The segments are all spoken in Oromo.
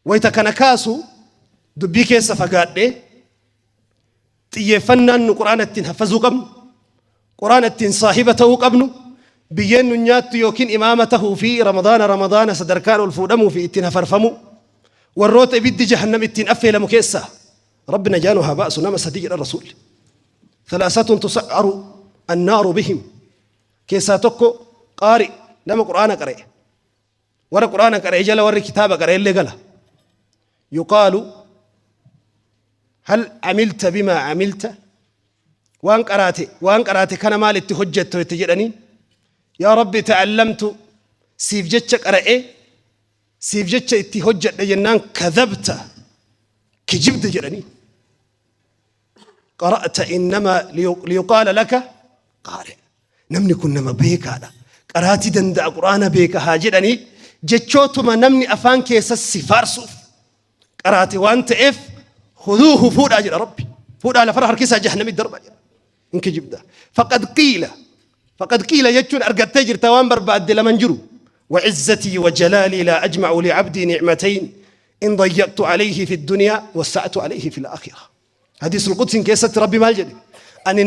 Wayta kana kaasu dubbii keessa fagaadhee xiyyeeffannaan nu Qur'aana ittiin haffazuu qabnu, Qur'aana ittiin saahiba ta'uu qabnu, biyyeen nu nyaattu yookiin imaama tahuu fi Ramadaana Ramadaana sadarkaan ol fuudhamuu fi ittiin hafarfamuu, warroota ibiddi jahannam ittiin affeelamu keessaa Rabbi najaa nu haa baasu nama sadi jedhan Rasuulli. Thalaasatun tusa'aru annaaru bihim keessaa tokko qaari nama Qur'aana qara'e. Warra Qur'aana qara'e jala warri kitaaba qara'e illee gala. Yuqaalu hal amilta bimaa amilta waan qaraate waan qaraate kana maal itti hojjetto itti jedhanii yaa Rabbi ta'allamtu siif jecha qara'e siif jecha itti hojjedhe jennaan kadhabta kijibde jedhanii. Qara'ta innamaa liyuqaala laka qaari. Namni kun nama beekaadha. Qaraatii danda'a Qur'aana beeka haa jedhanii jechootuma namni afaan keessa si faarsuuf qaraate waan ta'eef huduuhu fuudhaa jedha Rabbi. Fuudhaa lafarra harkisaa jahannamitti darbaa jedha. Hin kijibda. Faqad qiila. Faqad qiila jechuun argattee jirta waan barbaadde laman jiru. وعزتي وجلالي لا أجمع لعبدي نعمتين إن ضيقت عليه في الدنيا وسعت عليه في الآخرة. Hadiisul Qudsiin keessatti Rabbi maal jedhe? Ani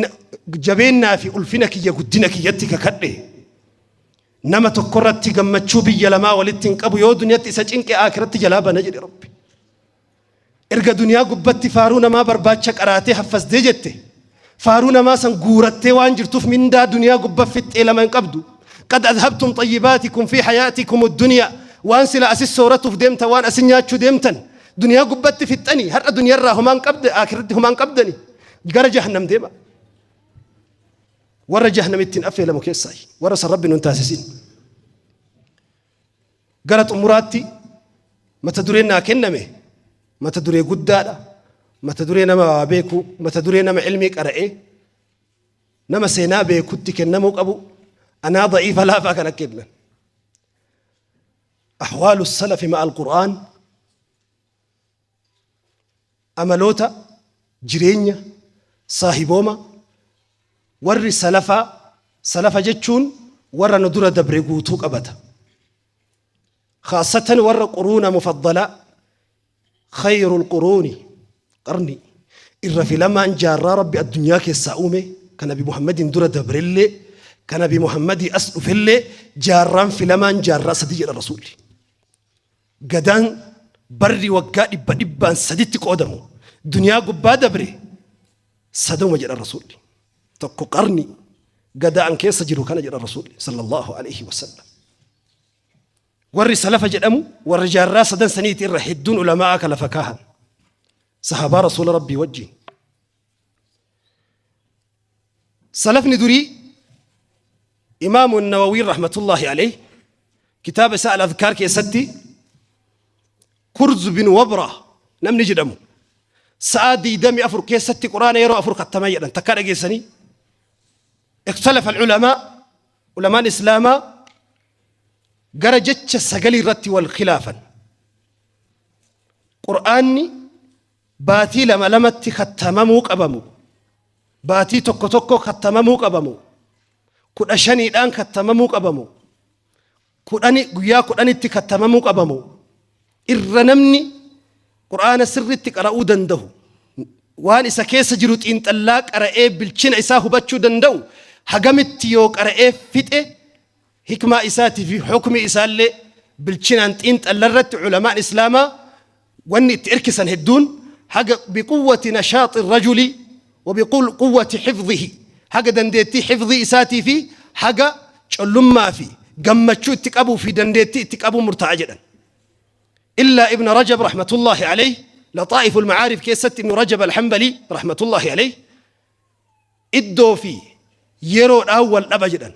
jabeennaa fi ulfina kiyya guddina kiyyatti kakadhe. Nama tokkorratti gammachuu biyya lamaa walitti hin qabu yoo duniyatti isa cinqe aakiratti jalaa bana jedhe Rabbi. Erga duniyaa gubbatti faaruu namaa barbaacha qaraatee haffasdee jette faaruu namaa san guurattee waan jirtuuf mindaa duniyaa gubba fixxee lama hin qabdu. Qad adhabtum xayyibaatikum fi hayaatikum addunyaa waan sila asis sooratuuf deemtan waan asin nyaachuu deemtan duniyaa gubbatti fixxanii har'a duniyarraa homaan qabde aakiratti homaan qabdani gara jahannam deema. Warra jahannam ittiin affeelamu keessaayi warra san Rabbi nun taasisin. Gara xumuraatti mata dureen naa kenname mata duree guddaadha. Mata duree nama waa beeku, mata duree nama ilmii qara'ee, nama seenaa beekutti kennamuu qabu. Anaa da'iifa laafaa kana kennan. Ahwaalu salafi ma'a al-Qur'aan amaloota jireenya saahibooma warri salafaa salafa jechuun warra nu dura dabre guutuu qabata. Khaasatan warra quruuna mufaddalaa khayrul quruuni qarni irra filamaan jaarraa Rabbi addunyaa keessaa uume kan Nabi Muhammadiin dura dabrellee kan Nabi Muhammadii as dhufellee jaarraan filamaan jaarraa sadi jedha Rasuulli. Gadaan barri waggaa dhibba dhibbaan saditti qoodamu duniyaa gubbaa dabre saduma jedha Rasuulli. Tokko qarni gadaan keessa jiru kana jedha Rasuulli sallallahu alaihi wasallam. Warri salafa jedhamu warra jaarraa sadan saniiti irra hedduun ulamaa'aa ka lafa kaahan. Sahabaa Rasuula Rabbii wajjin. Salafni durii Imaamu Nawawiin rahmatullaahi alayh kitaaba isaa Al-Adhkaar keessatti Kurz bin Wabra namni jedhamu sa'aa 24 keessatti Qur'aana yeroo afur kattama jedhan takkaa dhageessanii. Ikhtalafa al-ulamaa ulamaan Islaamaa gara jecha sagalii irratti wal khilaafan. Qur'aanni baatii lama lamatti kattamamuu qabamu, baatii tokko tokko kattamamuu qabamu, 15dhaan kattamamuu qabamu, kudhani guyyaa 10tti kattamamuu qabamu, irra namni Qur'aana sirritti qara'uu danda'u, waan isa keessa jiru xiinxallaa qara'ee bilchina isaa hubachuu danda'u, hagamitti yoo qara'ee fixe hikmaa isaatii fi hukmii isaallee bilchinaan xiinxalla irratti ulamaan Islaamaa wanni itti irkisan hedduun haga biquwwati nashaaxi rajuli wa biquwwati hifdhihi haga dandeettii hifdhii isaatii fi haga collummaa fi gammachuu itti qabuu fi dandeettii itti qabuu murtaa'a jedhan. Illaa Ibn Rajab rahmatullahi alayh Laxaa'iful Macaarif keessatti Ibn Rajab al-Hanbali rahmatullahi alayh iddoo fi yeroodhaan wal dhaba jedhan.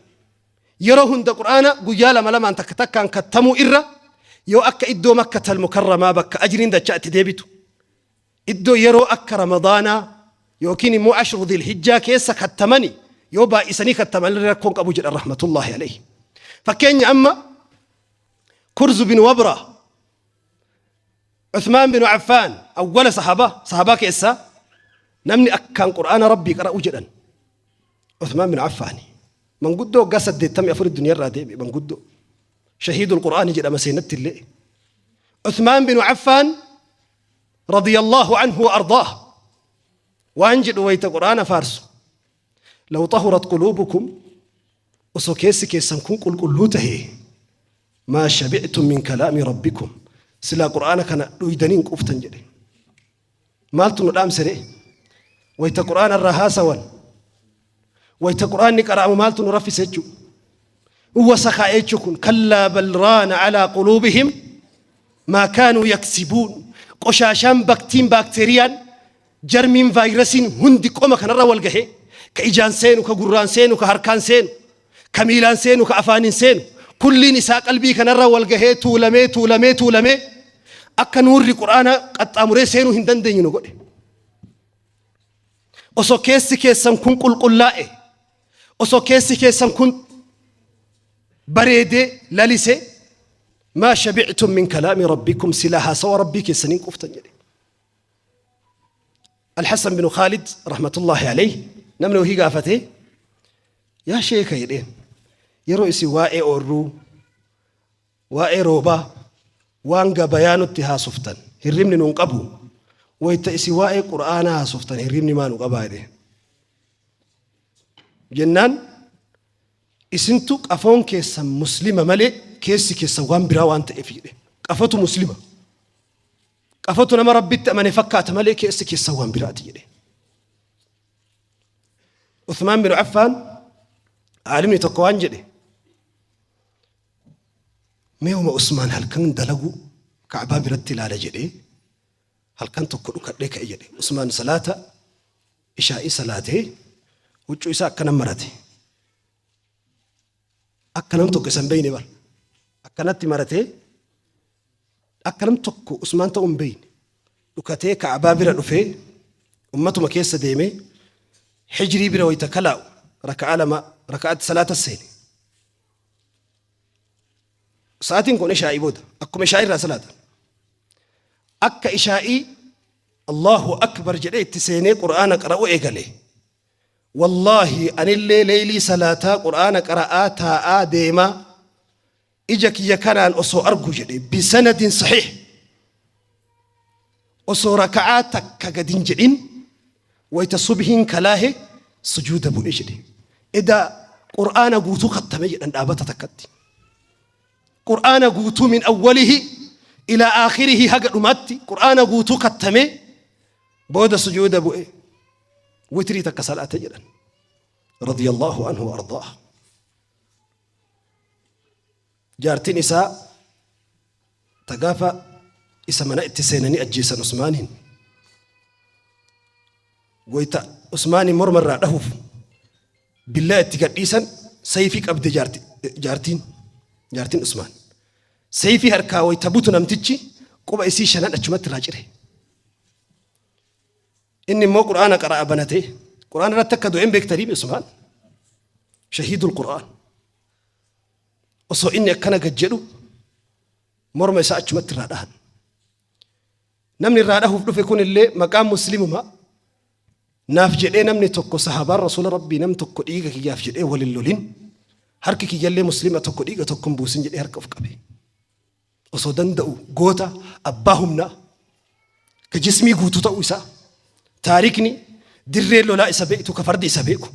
Yeroo hunda Qur'aana guyyaa lama lamaan takka takkaan kattamuu irra yoo akka iddoo Makkatal Mukarramaa bakka ajriin dachaa itti deebitu, iddoo yeroo akka Ramadaanaa yookiin immoo Ashru Dhilhijjaa keessa kattamani yoo baay'isanii kattaman illee rakkoon qabu jedhan rahmatullahi alayhi. Fakkeenya amma Kurzu bin Wabra Uthmaan bin Affaan awwala sahaabaa sahaabaa keessaa namni akkaan Qur'aana Rabbii qara'u jedhan Uthmaan bin Affaani. Manguddoo waggaa 84 duniyaarraa deebi'e manguddoo. Shahiidul Qur'aani jedhama seenatti illee. Uthmaan binu Affaan radiyallahu anhu wa ardaah waan jedhu wayta Qur'aana faarsu law xahurat quluubukum osoo keessi keessan kun qulqulluu tahe maa shabi'tum min kalaami rabbikum silaa Qur'aana kana dhuydanii hin quuftan jedhe. Maaltu nu dhaamse ree? Wayta Qur'aana irraa haasawan, wayta Qur'aanni qara'amu maaltu nu raffise jechuu? Wasakaa'e jechuu kun kallaa bal raana alaa quluubihim maa kaanuu yaksibuun. Qoshaashaan baktiin baakteeriyaan jarmiin vaayirasiin hundi qoma kanarra wal gahee ka ijaan seenu, ka gurraan seenu, ka harkaan seenu, ka miilaan seenu, ka afaaniin seenu, kulliin isaa qalbii kanarra wal gahee tuulamee tuulamee tuulamee akka nuurri Qur'aana qaxxaamuree seenuu hin dandeenye nu godhe. Osoo keessi keessan kun qulqullaa'e, osoo keessi keessan kun bareedee lalisee, maa shabi'tum min kalaami rabbikum silaa haasawa rabbii keessaniin quuftan jedhe. Alhassan bin Khaalid rahmatullahi alayhi namni wahii gaafatee yaa sheeka jedheen yeroo isin waa'ee oorruu waa'ee roobaa waan gabayaa nutti haasoftan hirribni nun qabu wayta isin waa'ee qur'aanaa haasoftan hirribni maa nu qabaa jedheen jennaan isintu qafoon keessan muslima malee keessi keessan waan biraa waan ta'eef jedhe qafatu muslima Qafatu nama Rabbitti amane fakkaata malee keessi keessan waan biraati jedhe. Uthmaan bin Affaan aalimni tokko waan jedhe mee uma Usmaan halkan dalagu Ka'baa biratti ilaala jedhee halkan tokko dhukadhee ka'e jedhe. Usmaan salaata ishaa'ii salaatee huccuu isaa akkana marate. Akka nam tokko isa hin beeyne bar. Akkanatti maratee akka nam tokko Usmaan ta'uu hin beeyne. Dhukatee Ka'abaa bira dhufee ummatuma keessa deemee Hijrii bira wayita kalaa'u raka'aa lama raka'aatti salaata seene. Sa'aatiin kun ishaa'ii booda akkuma ishaa'ii irraa salaatan. Akka ishaa'ii Allahu akbar jedhee itti seenee Qur'aana qara'uu eegale. Wallaahi anillee leeylii salaataa qur'aana qara'aa taa'aa deemaa ija kiyya kanaan osoo argu jedhe bisanadin sahiih osoo raka'aa takka gad hin jedhin wayta subhiin kalaahe sujuuda bu'e jedhe. Edaa qur'aana guutuu kattame jedhan dhaabata takkatti. Qur'aana guutuu min awwalihi ilaa aakhirihi haga dhumaatti qur'aana guutuu kattame booda sujuuda bu'e. Witrii takka salaate jedhan. Radiyallahu anhu wa ardaah. Jaartiin isaa ta gaafa isa mana itti seenanii ajjeesan Usmaaniin wayta Usmaaniin morma irraa dhahuuf billaa itti gadhiisan sayfii qabde jaartiin jaartiin Usmaan. Sayfii harkaa wayta butu namtichi quba isii shanan achumatti irraa cire. Inni immoo Qur'aana qara'a banatee Qur'aana irratti akka du'e hin beektanii Usmaan. Shahiidul Qur'aan. Osoo inni akkana gad jedhu morma isaa achumatti irraa dhahan. Namni irraa dhahuuf dhufe kun illee maqaan muslimuma naaf jedhee namni tokko sahabaan rasuula rabbii nam tokko dhiiga kiyyaaf jedhee walin lolin harki kiyyallee muslima tokko dhiiga tokko hin buusin jedhee harka of qabe. Osoo danda'u goota abbaa humnaa ka jismii guutuu ta'uu isaa taarikni dirree lolaa isa beektu ka fardi isa beeku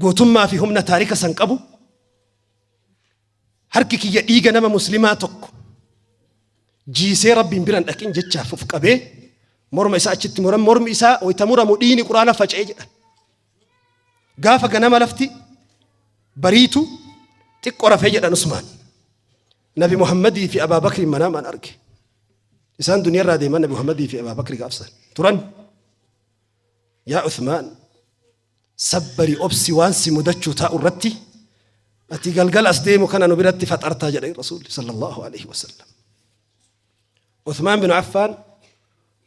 gootummaa fi humna taarika san qabu harki kiyya dhiiga nama muslimaa tokko jiisee rabbiin biran dhaqin jechaaf of qabee morma isaa achitti muran mormi isaa wayita muramu dhiigni quraana faca'ee jedhan. Gaafa ganama lafti bariitu xiqqo rafee jedhan Usmaan. Nabi Muhammadii fi Abaa Bakriin manaamaan arge. Isaan duniyaarraa deeman Nabi Muhammadii fi Abaa Bakri gaafsan turan. Yaa Usmaan sabbari obsi waan si mudachuu taa'u irratti ati galgala as deemu kana nu biratti faxartaa jedhe Rasuulli sallallahu alaihi wasallam. Usmaan bin Affaan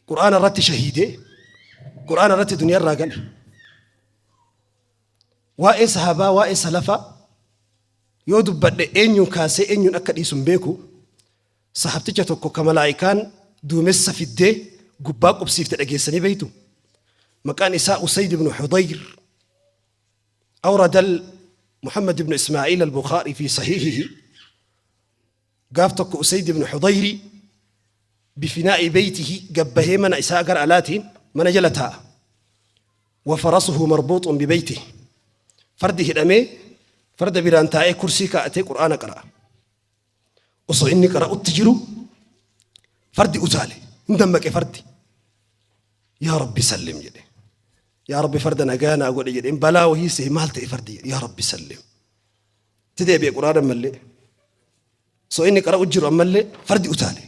Qur'aana irratti shahiidee Qur'aana irratti duniyaarraa gale. Waa'ee sahabaa waa'ee salafaa yoo dubbadhe eenyuun kaasee eenyuun akka dhiisu hin beeku. Sahabticha tokko ka malaa'ikaan duumessa fiddee gubbaa qubsiifte dhageessanii beektu. Maqaan isaa Usayd ibn Hudayr. Awradal Muhammad ibn Ismaa'iil al-Bukhaari fi sahihihi. Gaaf tokko Usayd ibn Hudayri Bifinaa'i beytihi gabbahee mana isaa gara alaatiin mana jala taa'a. Wa farasuhu marbuuxun bibeytihi. Fardi hidhamee farda biraan taa'ee kursii kaa'atee Qur'aana qara'a. Osoo inni qara'utti jiru fardi utaale. Hin dammaqe fardi. Yaa Rabbi sallim jedhe. Yaa Rabbi farda nagaa naa godhe jedheen balaa wahii sehe maal ta'e fardi jedhe. Yaa Rabbi sallim. Itti deebi'e Qur'aana ammallee. Osoo inni qara'u jiru ammallee fardi utaale.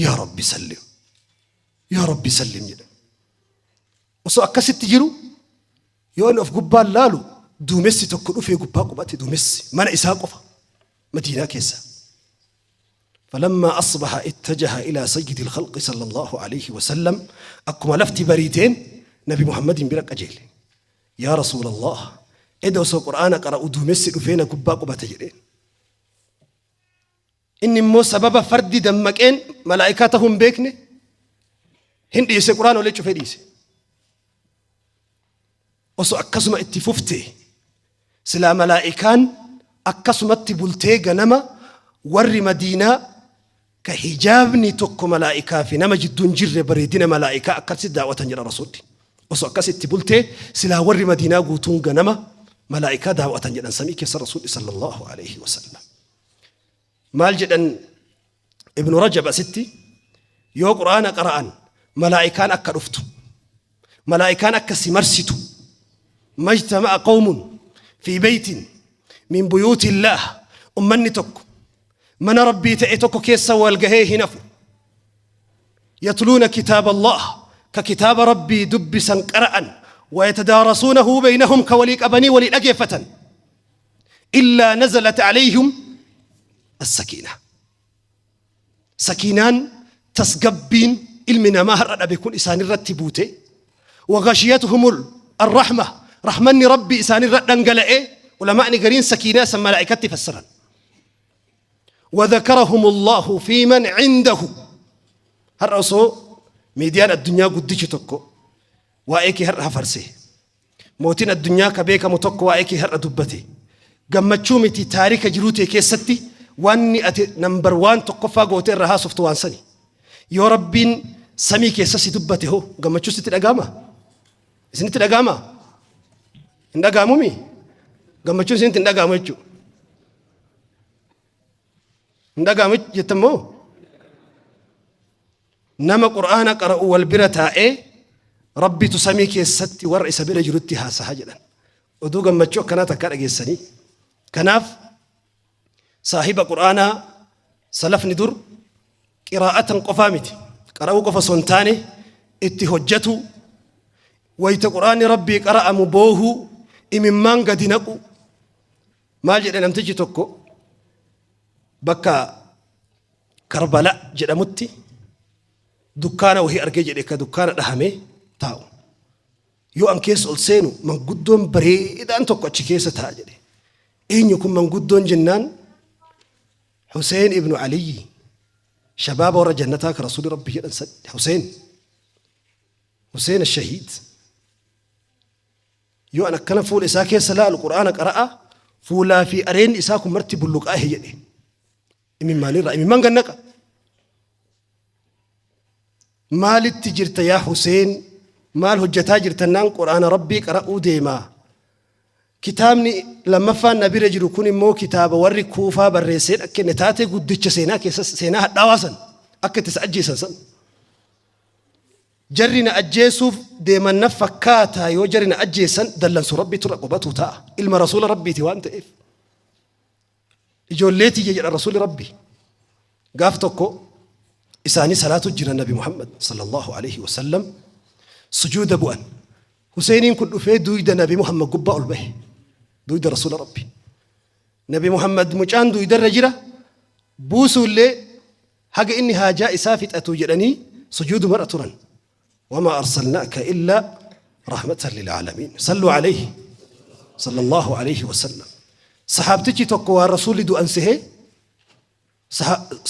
Yaa Rabbi sallim. Yaa Rabbi sallim jedhe. Osoo akkasitti jiru yoo inni of gubbaan laalu duumessi tokko dhufee gubbaa qubate duumessi mana isaa qofa Madiinaa keessa. فلما أصبح اتجه إلى سيد الخلق صلى الله عليه وسلم أكما لفتي بريتين نبي محمد برك أجيل يا رسول الله إذا سو قرآن قرأ دومس dhufeena gubbaa qubate jedheen. Inni immoo sababa fardi dammaqeen malaa'ikaa ta'uu hin beekne hin dhiise quraan olee cufee dhiise. Osoo akkasuma itti fufte silaa malaa'ikaan akkasumatti bultee ganama warri Madiinaa ka hijaabni tokko malaa'ikaa fi nama jidduu hin jirre bareedina malaa'ikaa akkasitti daawwatan jedha Rasuulli. Osoo akkasitti bultee silaa warri Madiinaa guutuun ganama malaa'ikaa daawwatan jedhan samii keessa Rasuulli sallallahu alaihi wasallam. Maal jedhan Ibnu Rajab asitti yoo Qur'aana qara'an malaa'ikaan akka dhuftu malaa'ikaan akka si marsitu majtama'a qawmun fi beytin min buyuutillaah ummanni tokko mana rabbii ta'e tokko keessa wal gahee hin hafu yatluuna kitaaba Allah ka kitaaba rabbii dubbisan qara'an wayatadaarasuunahu beynahum ka walii qabanii walii dhageeffatan illaa nazalat alayhim as-sakiina. Sakiinaan tasgabbiin ilmi namaa har'a dhabe kun isaanirratti buute. Wagashiyatuhumul arrahma rahmanni rabbi isaanirra dhangala'e ulamaa'ni gariin sakiinaa san malaa'ikatti fassaran. وذكرهم الله في من عنده har'a osoo miidiyaan addunyaa guddichi tokko waa'ee kee har'a hafarse Mootiin addunyaa ka beekamu tokko waa'ee kee har'a dubbate. Gammachuu miti taarika jiruu tee keessatti wanni ati number waan tokkoffaa gootee irraa haasoftu waan sani. Yoo Rabbiin samii keessa si dubbate hoo gammachuu sitti dhaga'ama? Isinitti dhaga'ama? Hin dhaga'amumi? Gammachuun isinitti hin dhaga'amu jechuudha. Hin dhaga'amu jettan moo? Nama Qur'aana qara'u wal bira taa'ee Rabbitu samii keessatti warra isa bira jirutti haasaha jedhan. Oduu gammachuu akkanaa takkaa dhageessanii. Kanaaf saahiba Qur'aanaa salafni dur qiraa'atan qofaa miti. Qara'uu qofa osoo hin taane itti hojjetu wayita Qur'aanni Rabbii qara'amu boohuu imimmaan gadi naqu maal jedhe namtichi tokko bakka Karbala jedhamutti dukkaana wahii argee jedhe ka dukkaana dhahamee taa'u. Yoo an keessa ol seenu manguddoon bareedaan tokko achi keessa taa'a jedhe. Eenyu kun manguddoon jennaan Huseen ibnu Aliyyi shabaaba warra jannataa ka Rasuulli Rabbi jedhan san Huseen Huseen shahiid. Yoo an akkana fuula isaa keessa laalu Qur'aana qara'a fuulaa fi areenni isaa kun marti bulluqaahe jedhe. Imimmaanirraa imimmaan gad naqa. Maalitti jirta yaa Huseen maal hojjetaa jirtannaan Qur'aana Rabbii qara'uu deemaa. Kitaabni lammaffaan na bira jiru kun immoo kitaaba warri kuufaa barreessee dhakkenne taatee guddicha seenaa keessa seenaa hadhaawaa san akka itti isa ajjeesan san. Jarri na ajjeesuuf deeman na fakkaata yoo jarri na ajjeesan dallansu Rabbiitu irra qubatu ta'a. Ilma rasuula Rabbiiti waan ta'eef. Ijoollee tiyya jedha rasuulli Rabbi. Gaaf tokko isaanii salaatu jira Nabi Muhammad sallallahu alaihi wasallam sujuuda bu'an. Huseeniin kun dhufee duyda Nabi Muhammad gubbaa ol bahe. Duyda rasuula Rabbi. Nabi Muhammad mucaan duydarra jira buusuullee haga inni haajaa isaa fixatu jedhanii sujuudumarra turan. Wamaa arsalnaaka illaa rahmatan lil'aalamiin. Salluu alayhi sallallahu alayhi wasallam. Sahaabtichi tokko waan rasuulli du'an sehee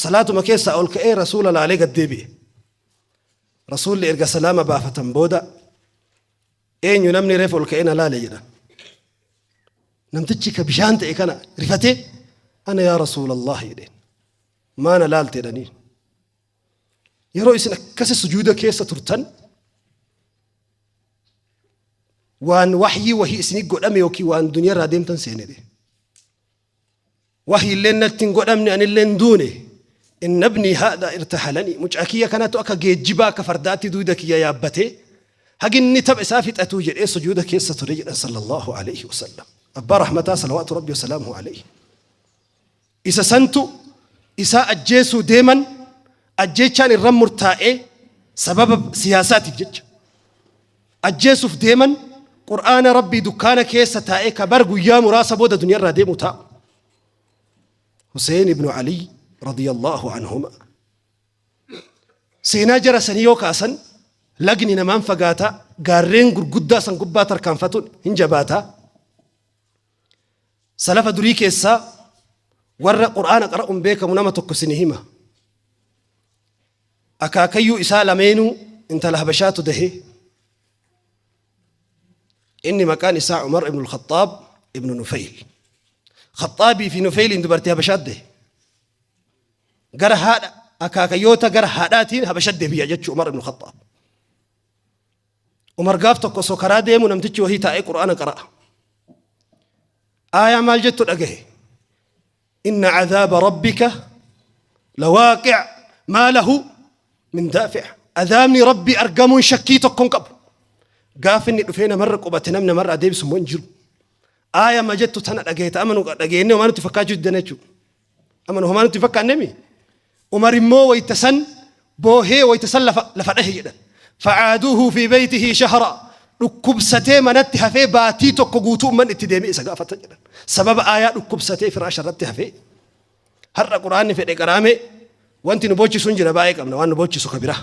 salaatuma keessaa ol ka'ee rasuula laalee gad deebi'e. Rasuulli erga salaama baafatan booda eenyu namni reef ol ka'ee na laale jedhan. Namtichi ka bishaan ta'e kana rifatee ana yaa rasuulallah jedheen. Maa na laalte jedhaniin. Yeroo isin akkasi sujuuda keessa turtan waan wahyii wahii isinii godhame yookiin waan duniyaa irraa deemtan seenedhe. Wahyi illeen natti hin godhamne anillee hin duune. Inna ibnii haadha irtahalanii mucaa kiyya kanatu akka geejjibaa akka fardaatti duyda kiyya yaabbatee haginni tapha isaa fixatuu jedhee sujuuda keessa ture jedhan sallallahu alayhi wasallam. Abbaa rahmataa salawaatu rabbi wasalaamuhu alayhi. Isa santu isaa ajjeesuu deeman ajjeechaan irra murtaa'ee sababa siyaasaatiif jecha. Ajjeesuuf deeman Qur'aana Rabbii dukkaana keessa taa'ee ka bar guyyaa muraasa booda duniyaa irraa deemu taa'u. Hussein ibnu Ali radiyallahu anhuma. Seenaa jara sanii yoo kaasan lagni namaan fagaataa gaarreen gurguddaa san gubbaa tarkaanfatuun hin jabaataa. Salafa durii keessaa warra Qur'aana qara'uun beekamu nama tokko isin hima. Akaakayyuu isaa lameenuu intala Habashaatu dahe. Inni maqaan isaa Umar ibn al-Khaxaab ibn Nufayl. Khaxaabii fi Nufayliin dubartii Habashaat dahe. Gara haadha akaakayyoota gara haadhaatiin Habashat deebi'a jechuu Umar ibn al-Khaxaab. Umar gaaf tokko osoo karaa deemu namtichi wahii taa'ee Qur'aana qara'a. Aayaa maal jettu dhagahe. Inna cadaaba rabbika lawaaqic maa lahu min daafic. Adaabni rabbii argamuun shakkii tokko hin qabu. Gaaf inni dhufee namarra qubate namni namarraa deebisu immoo hin jiru. Aaya ma jettu tana dhagahe ta amanu dhageenne homaa nutti fakkaachuu diddan jechuudha. Amanu homaa nutti fakkaannemi. Umar immoo wayta san boohee wayta san lafa lafa dhahe jedhan. Facaaduuhu fi beeytihi shahra. Dhukkubsatee manatti hafee baatii tokko guutuu ummanni itti deemee isa gaafatan jedhan. Sababa aayaa dhukkubsatee firaasha irratti hafee. Har'a quraanni fedhe qaraame wanti nu boochisu hin jira baay'ee qabna waan nu boochisu ka biraa.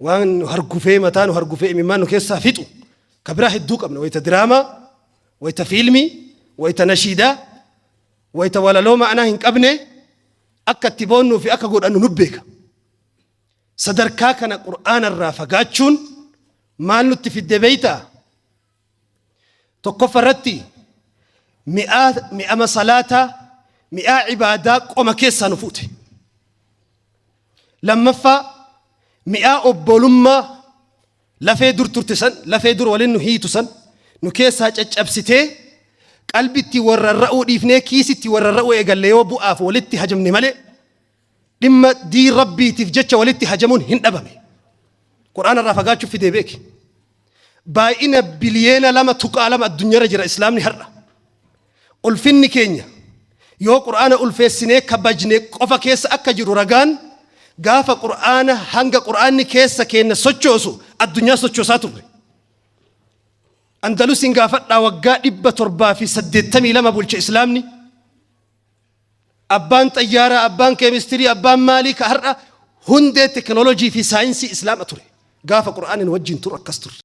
Waan nu hargufee mataa nu hargufee imimmaan nu keessaa fixu ka biraa hedduu qabna. Wayta diraamaa, wayta fiilmii, wayta nashiidaa, wayta walaloo ma'anaa hin qabne akka itti boonnuu fi akka godhannu nu beeka. Sadarkaa kana Qur'aana irraa fagaachuun maal nutti fidde beeytaa? Tokkoffa irratti mi'aa mi'ama salaataa mi'aa ibaadaa qoma keessaa nu fuute. Lammaffaa mi'aa obbolummaa lafee dur turte san lafee dur waliin nu hiitu san nu keessaa caccabsitee qalbitti warrarra'uu dhiifnee kiisitti warrarra'uu eegalle yoo bu'aaf walitti hajamne malee dhimma diin rabbiitiif jecha walitti hajamuun hin dhabame. Qur'aana irraa fagaachuuf fidee beeki. Baay'ina biliyeena 2.2 addunyaarra jira islaamni har'a. Ulfinni keenya yoo Qur'aana ulfeessinee kabajne qofa keessa akka jiru ragaan gaafa Qur'aana hanga Qur'aanni keessa keenya sochoosu addunyaa sochoosaa turre. Andalusiin gaafadhaa waggaa 782 bulche islaamni. Abbaan xayyaaraa, abbaan keemistirii, abbaan maalii ka har'a hundee teknoolojii fi saayinsii islaama ture. Gaafa Qur'aaniin wajjin turu akkas turre.